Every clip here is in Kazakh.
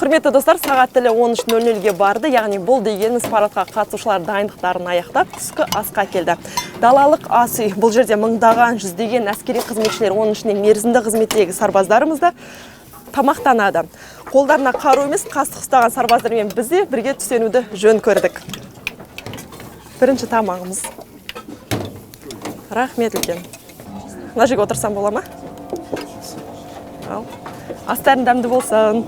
Құрметті достар, сағат тілі 13:00-ге барды, яғни бұл дегеніміз парадқа қатысушылар дайындықтарын аяқтап, түскі асқа келді. Далалық ас үй. Бұл жерде мыңдаған, жүздеген әскери қызметшілер, оның ішінде мерзімді қызметтегі сарбаздарымыз да тамақтанады. Қолдарына қару емес, қасық ұстаған сарбаздармен біз де бірге түстенуді жөн көрдік. Бірінші тамағымыз. Рахмет үлкен. Мына жерге отырсам бола ма? Ал. Астарың дәмді болсын.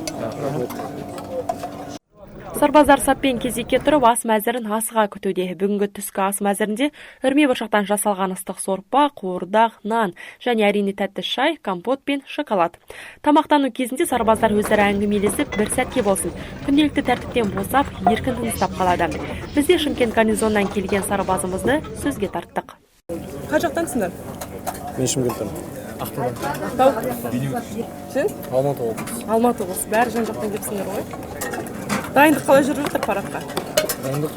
Сарбаздар саппен кезекке тұрып, ас мәзірін асыға күтуде. Бүгінгі түскі ас мәзірінде үрме бұршақтан жасалған ыстық сорпа, қуырдақ, нан және, әрине, тәтті шай, компот пен шоколад. Тамақтану кезінде сарбаздар өзара әңгімелесіп, бір сәтке болсын күнделікті тәртіптен босап, еркін тыныстап қалады. Біз де Шымкент гарнизонынан келген сарбазымызды сөзге тарттық. Қай жақтансыңдар? Мен Шымкенттен. Ақтау. Сен? Алматы облысы. Алматы облысы. Бәрі жан жақтан келіпсіңдер ғой. Дайындық қалай жүріп жатыр парадқа? Дайындық.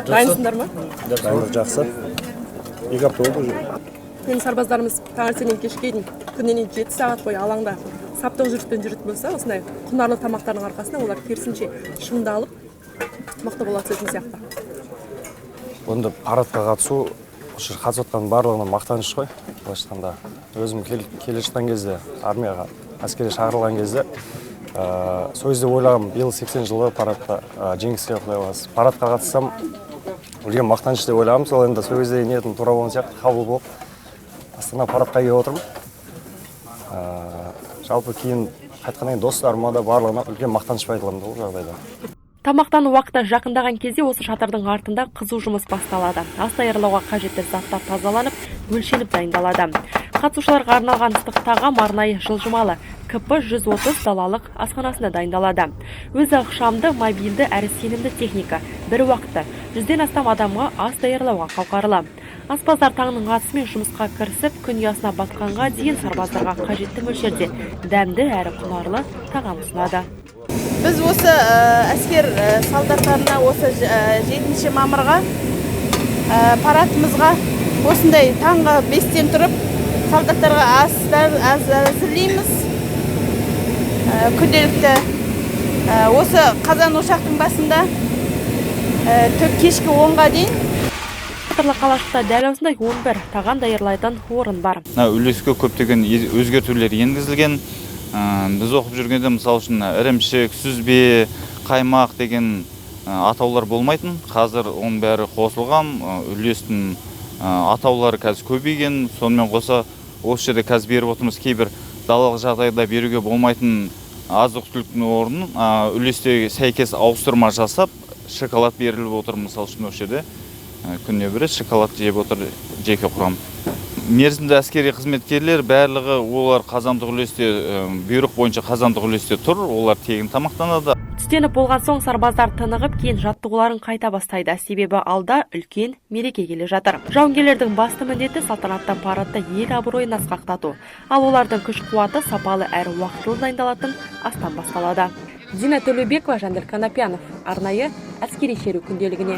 Дайынсыңдар ма? Дайындық жақсы. 2 апта болды уже. Менің сарбаздарымыз таңертеңнен кешке дейін күніне 7 сағат бойы алаңда саптық жүріспен жүретін болса, осындай құнарлы тамақтардың арқасында олар керісінше шыңдалып, мықты бола түсетін сияқты. Онда парадқа қатысу, осы жерге қатысып жатқан барлығына мақтаныш қой, былайша айтқанда. Өзім келе жатқан кезде, армияға, әскерге шақырылған кезде, сол кезде ойлағанмын, биыл 80 жылы парадта, жеңіске, құдай қаласа, парадқа қатыссам, үлкен мақтаныш деп ойлағанмын. Сол енді сол кезде ниетім тура болған сияқты, қабыл болып, Астана парадқа келіп отырмын. Жалпы кейін қайтқаннан кейін достарыма да, барлығына үлкен мақтанышпен айтыламын да ол жағдайда. Тамақтану уақыты жақындаған кезде осы шатырдың артында қызу жұмыс басталады. Ас даярлауға қажетті заттар тазаланып, өлшеніп дайындалады. Қатысушыларға арналған ыстық тағам арнайы жылжымалы КП 130 далалық асханасында дайындалады. Өзі ықшамды, мобильді әрі сенімді техника бір уақытта 100-ден астам адамға ас даярлауға қауқарлы. Аспаздар таңның атысымен жұмысқа кірісіп, күн ұясына батқанға дейін сарбаздарға қажетті мөлшерде дәмді әрі құнарлы тағам ұсынады. Біз осы әскер солдаттарына осы 7 мамырға парадымызға осындай таңғы 5-тен тұрып, солдаттарға астар әзірлейміз. Күнделікті осы қазан ошақтың басында кешкі 10-ға дейін. Батырлық қалашықта дәл осындай 11 тағам даярлайтын орын бар. Мына үлеске көптеген өзгертулер енгізілген. Біз оқып жүргенде, мысалы үшін, ірімшік, сүзбе, қаймақ деген атаулар болмайтын. Қазір оның бәрі қосылған, үлестің атаулары қазір көбейген. Сонымен қоса осы жерде қазір беріп отырмыз кейбір далалық жағдайда беруге болмайтын азық түліктің орнын үлесте сәйкес ауыстырма жасап, шоколад беріліп отыр, мысалы үшін, осы жерде. Күніне бір рет шоколад жеп отыр жеке құрам. Мерзімді әскери қызметкерлер барлығы, олар қазандық үлесте, бұйрық бойынша қазандық үлесте тұр, олар тегін тамақтанады. Түстеніп болған соң сарбаздар тынығып, кейін жаттығуларын қайта бастайды. Себебі алда үлкен мереке келе жатыр. Жауынгерлердің басты міндеті — салтанатты парадта ел абыройын асқақтату. Ал олардың күш қуаты сапалы әрі уақытылы дайындалатын астан басталады. Дина Төлеубекова, Жанділ Канапянов. Арнайы әскери шеру күнделігіне.